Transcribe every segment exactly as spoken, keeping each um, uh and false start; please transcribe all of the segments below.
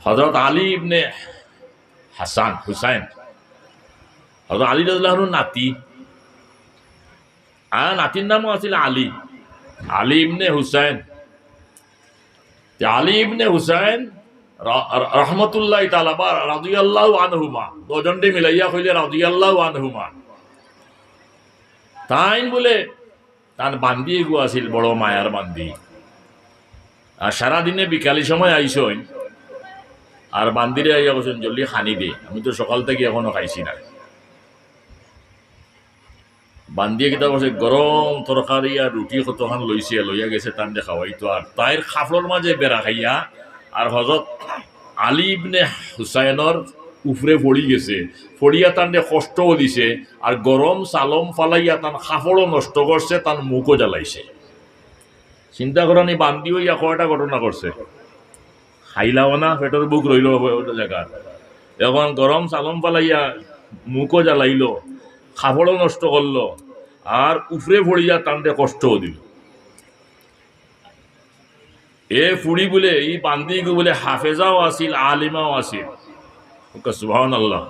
হযরত আলী ইবনে হাসান, হুসাইন, হযরত আলী রাদিয়াল্লাহু আনহুর নাতি, আর নাতির নামও আছিল আলী, আলী ইবনে হুসাইন। তে আলী ইবনে হুসাইন র-, র-, রহমতুল্লাহি তাআলা বা রাদিয়াল্লাহু আনহুমা, দুইজনরে মিলাইয়া কইলে রাদিয়াল্লাহু আনহুমা। তাইন বুলে তান বান্দি এগু আছিল, বড় মায়ার বান্দি। আর সারাদিনে বিকালি সময় আইছইন, আর বান্দিরে আইয়া কইছইন, "জলদি খানি দে, আমি তো সকাল থাকি এখনো খাইছি না।" বান্দিয়ে কিতা করছে, গরম তরকারি আর রুটি কতখান লইছে, লইয়া গেছে তানরে খাওয়াইতো। আর তাইর কাপড়র মাঝে বেড়া খাইয়া আর হযরত আলী ইবনে হুসাইনর উপরে পড়ি গেছে, পড়িয়া তানরে কষ্টও দিছে, আর গরম চালম ফালাইয়া তান কাপড়ও নষ্ট করছে, তান মুখও জ্বালাইছে। চিন্তা করো নি, বান্দি অইয়া কয়টা ঘটনা করছে। খাইলাও না, পেটর ভুক রইলো অইন্য জাগাত। এখন গরম চালম ফালাইয়া মুখও জ্বালাইলো, কাপড়ও নষ্ট করলো, আর উপরে পড়িয়া তানরে কষ্টও দিল। এ ফুড়ি বুলে, ই বান্দিগু বুলে হাফেজাও আছিল, আলিমাও আছিল। ওকে সুবহানাল্লাহ।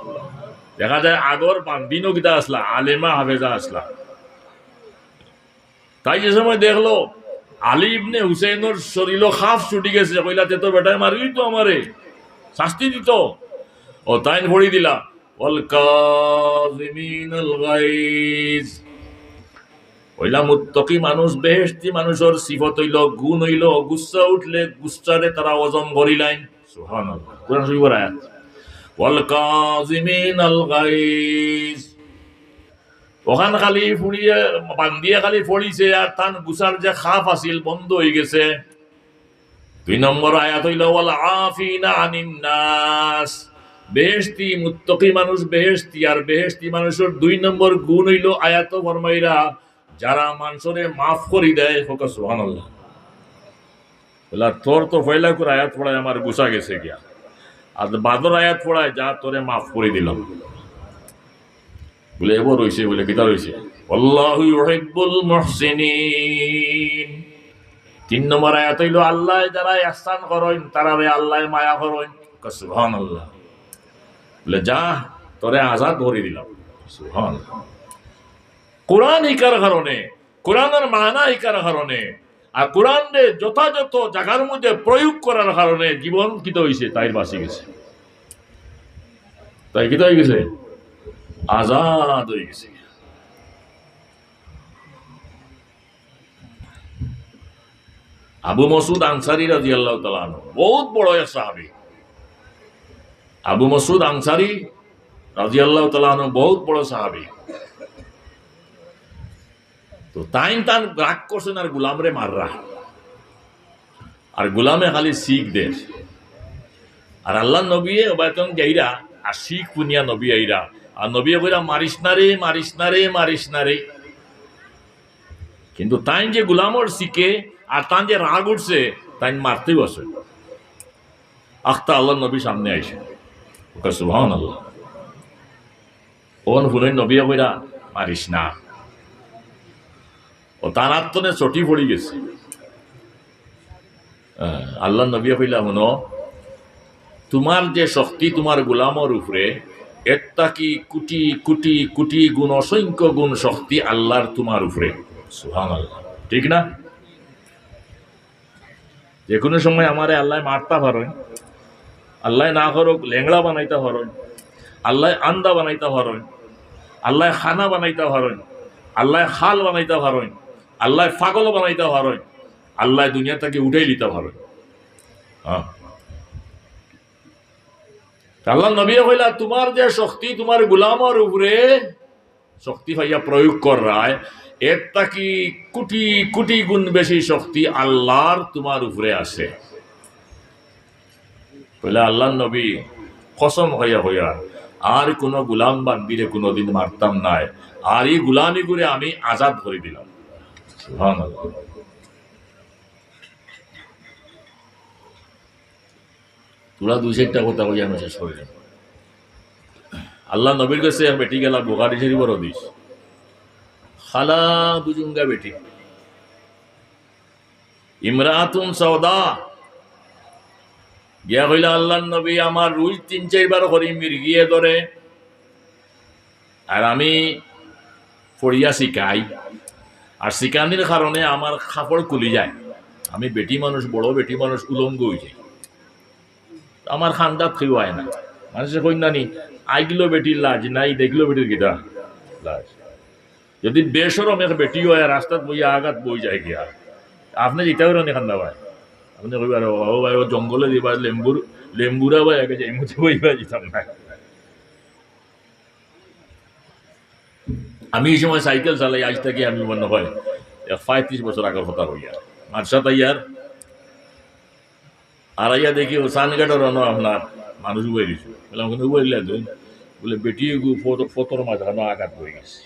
দেখা যায় আগর বান্দিনও কিতা আছলা, আলিমা হাফেজা আছলা। তাই যে সময় দেখলো আলী ইবনে হুসাইনর শরীলো কাপ ছুটি গেছে, কইলা, "তে তো বেটায় মারইতো আমারে, শাস্তি দিতো।" ও তাইন পড়ি দিলা, "ওয়াল কাযিমিনাল গাইজ।" অইলা মুত্তাকি মানুষ, বেহেশতি মানুষর সিফত অইলো, গুণ অইলো, গুসা উঠলে গুসারে তারা হজম করিলাইন। সুবহানাল্লাহ। কোরআন শরীফর আয়াত। "ওয়াল কাযিমিনাল গাইজ।" ওখান খালি ফুড়িয়ে, বান্দিয়ে খালি পড়িছে, আর তান গুসার যে কাপ আছিল, বন্ধ অই গেছে। দুই নম্বর আয়াত অইলো, "ওয়াল আফিনা আনিন নাস।" বেহেশতি, মুত্তাকি মানুষ বেহেশতি, আর বেহেশতি মানুষর দুই নম্বর গুণ অইলো, আয়াতো ফরমাইরা, যারা মানষরে মাফ করি দেয়, কউক্কা সুবহানাল্লাহ। বলে, "তোর তো পয়লাকুর আয়াত পড়ায় আমার গুসা গেছে গিয়া, আর বাদর আয়াত পড়ায় যা তোরে মাফ করি দিলাম।" বলে, "এবার রইছে?" বলে, "কিতা রইছে?" "ওয়াল্লাহু ইউহিব্বুল মুহসিনিন।" তিন নম্বর আয়াত অইলো, "আল্লায় যারা ইহসান করইন, তারারে আল্লায় মায়া করইন।" কউক্কা সুবহানাল্লাহ। বলে, "যা, তোরে আজাদ করি দিলাম।" সুবহানাল্লাহ। কোরআন হিকার কারণে, কোরআনর মানা হিকার কারণে, আর কোরআনরে যথাযথ জাগার মধ্যে প্রয়োগ করার কারণে জীবন কিতা অইছে, তাইর বাঁচি গেছে। তাই কিতা অই গেছে? আজাদ অই গেছে। আবু মাসউদ আনসারী রাদিয়াল্লাহু তাআলা আনহু বউত বড় এক সাহাবী। আবু মাসউদ আনসারী রাদিয়াল্লাহু তাআলা আনহু বউত বড় সাহাবী। তো তাইন তান রাগ করছইন আর গুলামরে মাররা। আর গুলামে খালি শিক দের। আর আল্লার নবিয়ে ওবায়তন গাইরা, আর শিক হুনিয়া নবী আইরা। আর নবিয়ে কইরা, "মারিস না রে, মারিস না রে, মারিস না রে।" কিন্তু তাইন যে গুলামর শিকে আর তান যে রাগ উঠছে, তাইন মারতেউ আছে। আখতা আল্লার নবী সামনে আইছে। কউক্কা সুবহানাল্লাহ। অন হুনইন নবিয়ে কইরা, "মারিস না।" ও তান আত তনে ছুটি পড়ি গেছে। আহ, আল্লার নবিয়ে কইলা, "হুনো, তুমার যে শক্তি তুমার গুলামর উপরে, এর থাকি কুটি কুটি কুটি গুণ, অসংখ্য গুণ শক্তি আল্লার তুমার উপরে।" সুবহানাল্লাহ। ঠিক না? যেকুনু সময় আমারে আল্লায় মারতা পারইন, আল্লায় না করউক লেংড়া বানাইতা পারইন, আল্লায় আন্দা বানাইতা পারইন, আল্লায় কানা বানাইতা পারইন, আল্লায় কাল বানাইতা পারইন, আল্লায় পাগল বানাইতা পারইন, আল্লায় দুনিয়া থাকি উঠাইলিতা পারইন। হ্যাঁ। আল্লার নবিয়ে কইলা, "তুমার যে শক্তি তুমার গুলামর উপরে, শক্তি পাইয়া প্রয়োগ কররায়, এর থাকি কুটি কুটি গুণ বেশি শক্তি আল্লার তুমার উপরে আছে।" কইলা, "আল্লার নবী, কসম খাইয়া কইয়ার, আর কুনু গুলাম বান্দিরে কুনুদিন মারতাম নায়, আর ই গুলামিগুরে আমি আজাদ করি দিলাম।" সুবহানাল্লাহ। থুড়া দুই চাইরটা কথা কইয়া আমি শেষ করিলাম। আল্লার নবীর গেছে এক বেটি গেলা, বুখারী শরীফর হাদিস। কালা বুজুঙ্গা বেটি। ইমরাতুন সাওদা। গিয়া কইলা, "আল্লাহর নবী, আমার রুজ তিন চাইরবার করি মির্গিয়ে ধরে, আর আমি পড়িয়া শিকাই, আর শিকানির কারণে আমার কাপড় খুলি যায়, আমি বেটি মানুষ, বড় বেটি মানুষ, উলঙ্গ অই যাই, আমার কান্দাত কেউ আয় না।" মানষে কইন না নি, "আগলো বেটির লাজ নাই, দেখলো বেটির কিতা লাজ।" যদি বেশরম এক বেটি অয় আর রাস্তাত বইয়া আগাত বই যায় গিয়া, আপনে যেতা করেন কান্দা ভাই, আপনে কইবা, "আরে বাবা, ও ভাই, ও জঙ্গলে দিবা লেম্বুর, লেম্বুরা ভাই আগে যাই, মুতে বইবা যেতাম না।" আমি এই সময় সাইকেল চালাই, আইজ থাকি আমি মনে হয় এক পঁয়ত্রিশ বছর আগর কথা কইয়ার। মাদ্রাসাত আইয়ার, আর আইয়া দেখি ও সানগেটর অনো আপনার মানুষ উবাই দিছে। বললাম, "কেনে উবাই দিলা তুমি?" বলে, "বেটি এগু ফত-, ফতর মাঝখানো আগাত বই গেছে।"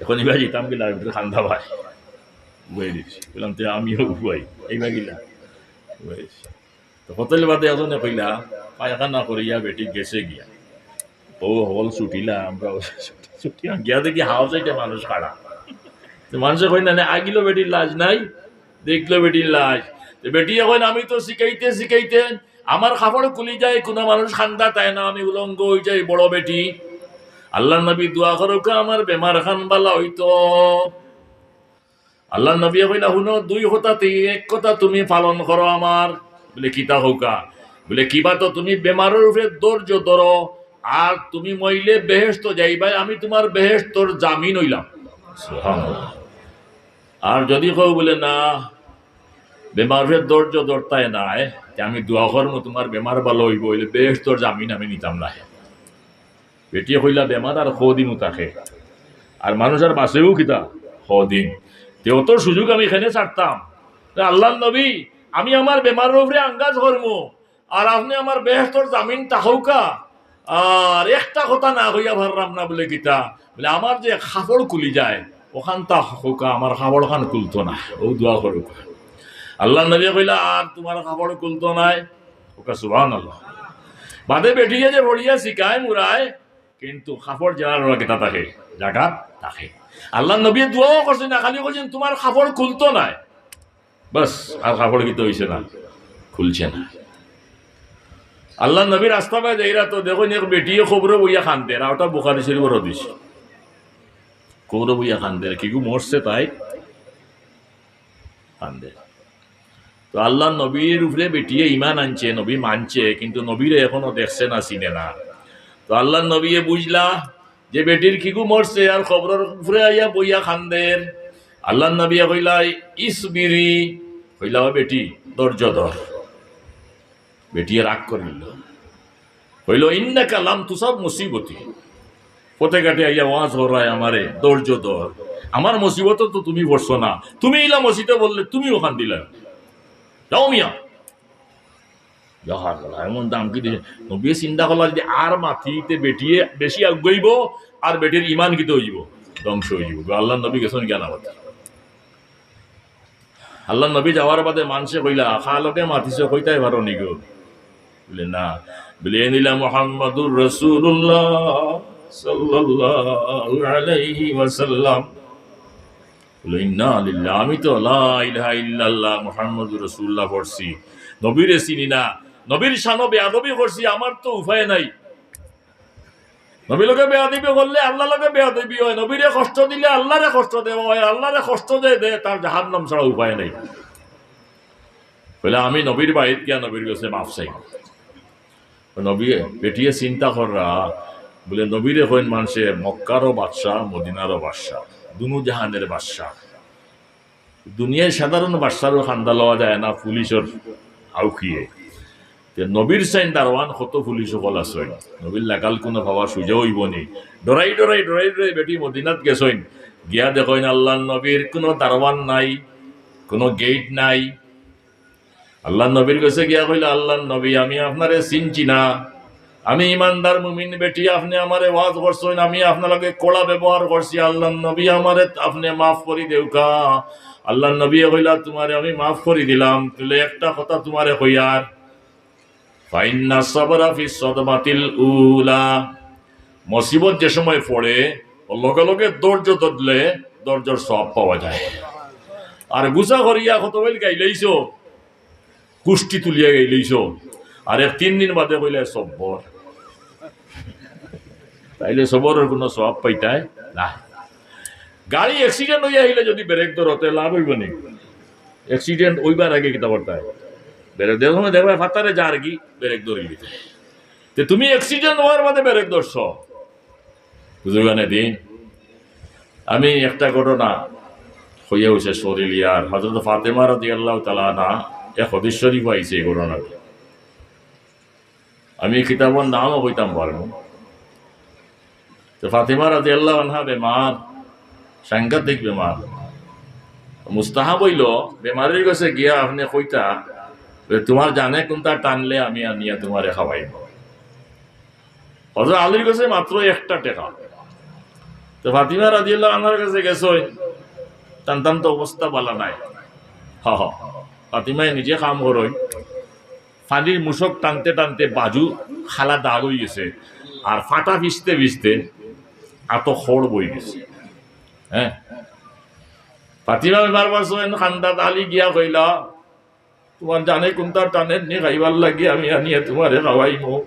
এখন ইবা যেতাম কিলা, আমি কান্দা ভাই উবাই দিছি। বললাম, "তে আমিও উবাই, এইবা কিলা উবাই দিছি।" তো হোটেল বাদে এজনে কইলা, পায়খানা করিয়া বেটি গেছে গিয়া। ও হল ছুটিলা, আমরা ছুটি, ছুটি গিয়া দেখি হাও চাইতে মানুষ খাড়া। তো মানষে কইন না, "আগলো বেটির লাজ নাই, দেখলো বেটির লাজ।" তো বেটি এখন, "আমি তো শিখাইতে শিখাইতে আমার কাপড় খুলি যায়, কোনো মানুষ কান্দাত আয় না, আমি উলঙ্গ অই যাই, বড় বেটি।" আল্লাহর নবী, "দোয়া করউক্কা, আমার বেমার খান বালা অইতো।" আল্লাহর নবী কইলা, "হুনো, দুই কথা তি-, এক কথা তুমি পালন করো আমার।" বলে, "কিতা কউক্কা?" বলে, "কিবা তো তুমি বেমারর উপরে ধৈর্য ধরো, আর তুমি মইলে বেহেশতো যাইবায়, আমি তুমার বেহেশতর জামিন অইলাম।" সুবহানাল্লাহ। আর যদি কও বলে, "না, বেমারর উপরে ধৈর্য ধরতায় নায়, তে আমি দোয়া করমু, তুমার বেমার ভালা অইবো, অইলে বেহেশতর জামিন আমি নিতাম না।" বেটিয়ে কইলা, "বেমার আর কদিনউ থাকে, আর মানুষ আর বাঁচেও কিতা কদিন, তে অত সুযোগ আমি কেনে ছাড়তাম।" তে আল্লাহর নবী, "আমি আমার বেমারর উপরে আঙ্গাজ করমু, আর আপনে আমার বেহেশতর জামিন থাকউক্কা, আর একটা কথা না কইয়া পাররাম না।" বলে, "কিতা?" বলে, "আমার যে কাপড় খুলি যায়, অখান থাকউক্কা, আমার কাপড় খান খুলতো না, অউ দোয়া করউক্কা।" আল্লাহর নবী কইলা, "আর তুমার কাপড় খুলতো নায়?" কউক্কা সুবহানাল্লাহ। বাদে বেটিয়ে যে পড়িয়া শিখায় মুরায়, কিন্তু কাপড় যেরার ওরা কিতা থাকে, জাগাত থাকে। আল্লাহর নবীয়ে দোয়াও করছইন না, খালি কইছইন, "তুমার কাপড় খুলতো নায়।" বাস, আর কাপড় কিতা অইছে না, খুলছে না। আল্লাহর নবী রাস্তা বায় যাইরা তো দেখইন এক বেটিয়ে কবরো বইয়া কান্দের, আর ওটা বুখারী শরীফর হাদিস। কবরো বইয়া কান্দের, কিগু মরছে তাই কান্দের। তো আল্লাহর নবীর উপরে বেটিয়ে ইমান আনছে, নবী মানছে, কিন্তু নবীরে এখনো দেখছে না, চিনে না। তো আল্লাহর নবীয়ে বুঝলা যে বেটির কিগু মরছে আর কবরর উপরে আইয়া বইয়া কান্দের। আল্লাহর নবীয়ে কইলা, "ইসবিরি", কইলা, "ও বেটি, ধৈর্য ধর।" বেটিয়ে রাগ করিল, কইল, "ইন্নাকা লাম তুসাব মুসিবতি।" পথে ঘাটে আইয়া ওয়াজ কররায় আমারে, "ধৈর্য ধর, আমার মুসিবতো তো তুমি পড়ছো না, তুমি ইলা মসজিদে বললে, তুমিও কান্দিলা, যাও মিয়া।" যাহার বলা, এমন দাম কি দিছে? নবীয়ে চিন্তা করলা, যদি আর মাতি তে বেটিয়ে বেশি আগুয়াইবো, আর বেটির ইমান কিতা অইযিবো? ধ্বংস অইযিবো। আল্লাহর নবী গেছইন গিয়া না মাতি। আল্লাহর নবী যাওয়ার বাদে মানষে কইলা, "কার লগে মাতিছো, কইতায় পারো নি গো?" বলে, "না।" বলে, "এ নিলা মুহাম্মাদুর রাসূলুল্লাহ সাল্লাল্লাহু আলাইহি ওয়াসাল্লাম।" বলে, "ইন্না লিল্লাহ, আমি তো লা ইলাহা ইল্লাল্লাহ মুহাম্মাদুর রাসূলুল্লাহ পড়ছি, নবীরে চিনি না, নবীর শানো বেয়াদবি করছি, আমার তো উপায় নাই।" নবীর লগে বেয়াদবি করলে আল্লাহর লগে বেয়াদবি অয়, নবীরে কষ্ট দিলে আল্লাহরে কষ্ট দেওয়া অয়, আল্লাহরে কষ্ট যে দেয় তার জাহান্নাম ছাড়া উপায় নাই। বলে, "আমি নবীর বাড়িত গিয়া নবীর গেছে মাফ চাই।" নবী, বেটিয়ে চিন্তা কররা, বলে, নবীরে কইন মানষে মক্কারও বাদশা, মদিনারও বাদশা, দুনু জাহানের বাদশা। দুনিয়ার সাধারণ বাদশারও কান্দা লওয়া যায় না পুলিশর আউকিয়ে। তে নবীর চাইন দারোয়ান কত পুলিশ অকল আছইন, নবীর লাগাল কুনো পাওয়া সুজা অইবো নি। ডরাই ডরাই, ডরাই ডরাই বেটি মদিনাত গেছইন, গিয়া দেখইন আল্লাহর নবীর কুনো দারোয়ান নাই, কুনো গেইট নাই। আল্লাহর নবীর গেছে গিয়া কইলা, "আল্লাহর নবী, আমি আপনারে চিনছি না, আমি ইমানদার মুমিন বেটি, আপনে আমারে ওয়াজ করছইন, আমি আপনার লগে কড়া ব্যবহার করছি, আল্লাহর নবী, আমারে আপনে মাফ করি দেউক্কা।" আল্লাহর নবীয়ে কইলা, "তুমারে আমি মাফ করি দিলাম, তইলে একটা কথা তুমারে কইয়ার, ফাইন্না সাবরা ফি সদমাতিল উলা, মুসিবত যে সময় পড়ে, ও লগে লগে ধৈর্য ধরলে ধৈর্যর সওয়াব পাওয়া যায়। আর গুছা করিয়া কত বইল গাইলাইছো, কুষ্টি তুলিয়া গাইলাইছো, আর এক তিন দিন বাদে কইলায় সব্বর, তাইলে সবরর কুনু সওয়াব পাইতায় না। গাড়ি accident অইয়া আইলে যুদি ব্রেক ধরো, তে লাভ অইবো নি? Accident অইবার আগে কিতা করতায়? ব্রেক ধরার সময় দেখবায় ফাতারে যারগি, ব্রেক ধরিলিতায়। তে তুমি accident অওয়ার বাদে ব্রেক ধরছো, বুঝো না দিন। আমি একটা ঘটনা কইয়া অইছে শরীর ইয়ার, হযরত ফাতেমা রাদিয়াল্লাহু তাআলা আনহা, এক হাদিস শরীফ আইছে এই ঘটনাটা। আমি কিতাবর নামও কইতাম পারমু। তো ফাতেমা রাদিয়াল্লাহু আনহা বেমার, সাংঘাতিক বেমার। মুস্তাহাব অইলো, বেমারির গেছে গিয়া আপনে কইতা যে, "তুমার জানে কুনটা টানলে আমি আনিয়া তুমারে খাওয়াইমু।" হযরত আলীর গেছে মাত্র একটা টেকা। তো ফাতিমা রাদিয়াল্লাহু আনহার গেছে গেছইন, টানতাম তো অবস্থা ভালা নায়। হ, হ। ফাতিমায় নিজে কাম করইন। পানির মূসক টানতে টানতে বাজু খালা দাগ অইগেছে, আর ফাটা ভিজতে ভিজতে আতো খড় বই গেছে। হ্যাঁ, ফাতিমা বেমার পড়ছইন, কান্দাত আলী গিয়া কইলা, "তুমার জানে কুনটা টানের নি খাইবার লাগি, আমি আনিয়া তুমারে খাওয়াইমু।"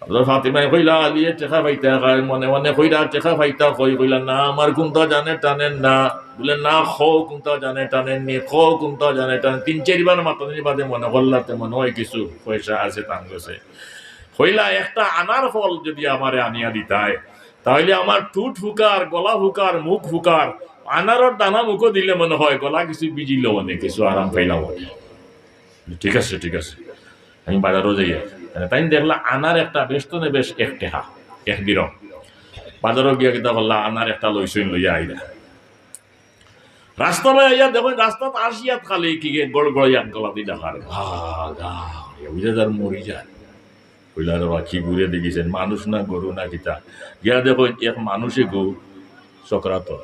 হযরত ফাতিমায় কইলা, "আলীয়ে টেকা পাইতা খায়, মনে মনে কইরা টেকা পাইতা কই।" কইলা, "না, আমার কুনটা জানে টানের না।" বুলে, "না, কও কুনটা জানে টানের নি, কও কুনটা জানে টানের।" তিন চাইরবার মাতানির বাদে মনে করলা তে মনে অয় কিছু পয়সা আছে তান গেছে। কইলা, "একটা আনার ফল যুদি আমারে আনিয়া দিতায়, তাইলে আমার ঠুট ফুকার, গলা ফুকার, মুখ ফুকার, আনারর দানা মুখো দিলে মনে অয় গলা কিছু ভিজিলো অনে, কিছু আরাম পাইলাম অনে।" "ঠিক আছে, ঠিক আছে, আমি বাজারো যাইয়া।" মানে তাইন দেখলা আনার একটা বেশ তো নে বেশ এক টেকা, এক দিরহম। বাজারো গিয়া কিতা করলা, আনার একটা লইছইন, লইয়া আইলা। রাস্তা বায় আইয়া দেখইন, রাস্তাত আশিয়াত খালি কি গে গড়গড়াইয়া গলাদি ডাকার, "ঘা, ঘা", বুঝে যার মরি যায়। কইলা, "রে বা, কি ঘুরে দেখিছেন, মানুষ না গরু না কিতা?" গিয়া দেখইন, এক মানুষে গু চক্রাত।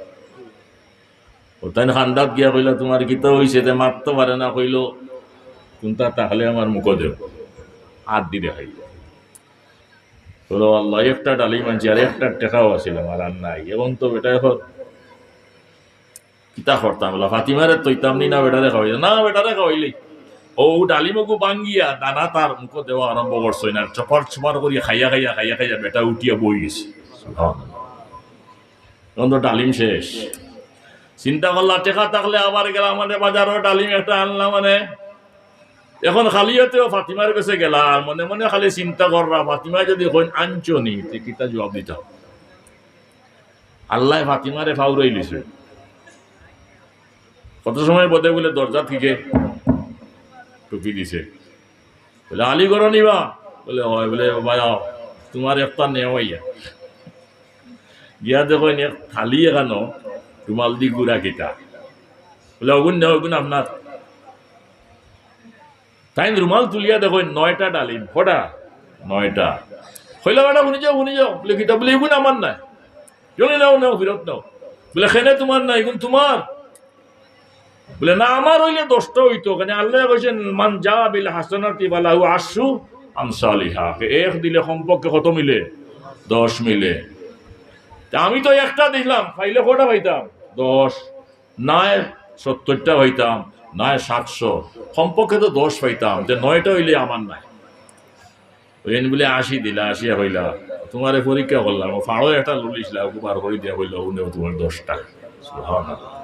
ও তাইন কান্দাত গিয়া কইলা, "তুমার কিতা অইছে?" তে মাততো পারে না, কইলো, "কুনটা থাকলে আমার মুখো দেও।" হাত দি দেখাইলো। বলো, "আল্লাহ, একটা ডালিম আনছি, আর একটা টেকাও আছিল আমার, আর নাই। এখন তো বেটা এখন কিতা করতাম? বলা, ফাতিমারে থইতাম নি না বেটারে খাওয়াইতাম?" "না, বেটারে খাওয়াইলেই।" ও ডালিম ওগু ভাঙ্গিয়া দানা তার মুখো দেওয়া আরম্ভ করছইন, আর চপার চপার করিয়া খাইয়া খাইয়া, খাইয়া খাইয়া বেটা উঠিয়া বই গেছে। সুবহানাল্লাহ। এখন তো ডালিম শেষ। চিন্তা করলা, টেকা থাকলে আবার গেলাম মানে বাজারো, ডালিম একটা আনলাম মানে। এখন খালি হাতেও ফাতিমার গেছে গেলা, আর মনে মনে খালি চিন্তা কররা, ফাতিমায় যুদি কইন, "আনছো নি?" তে কিতা জুয়াব দিতা? আল্লায় ফাতিমারে ফাউরাইলিছে। কত সময় বাদে বুলে দরজা থাকি টুকি দিছে। বুলে, "আলী ঘরো নি বা?" বুলে, "অয়।" বুলে, "বাবা, তুমার একটা নেওয়াইয়া।" গিয়া দেখইন এক থালি এখানো রুমাল দি গুড়া কিতা। বুলে, "অগুন নেও, অগুন আপনার।" তাইন রুমাল তুলিয়া দেখইন নয়টা ডালিম। কটা? নয়টা। কইলা, "বেটা, হুনি যাও, হুনি যাও।" বুলে, "কিতা?" বুলে, "ইগুন আমার নায়।" "জলদি নেও, নেও, ফিরত নেও।" বুলে, "কেনে তুমার নায়? ইগুন তুমার।" বুলে, "না, আমার অইলে দশটা অইতো, কারণ আল্লায় কইছইন, 'মান জাআ বিল হাসানাতি ফালাহু আশরু আমসালিহা।' এক দিলে কমপক্ষে কত মিলে? দশ মিলে। তে আমি তো একটা দিলাম, পাইলে কটা পাইতাম? দশ। নায় সত্তরটা পাইতাম, নায় সাতশো, কমপক্ষে তো দশ পাইতাম, তে নয়টা অইলে আমার নায়।" ওইন বুলে আশি দিলা, আশিয়া কইলা, "তুমারে পরীক্ষা করলাম, ও ফাড়ো একটা লুলিছলা, ওগু বার করি দিয়া কইলা, ও নেও তুমার দশটা।" সুবহানাল্লাহ।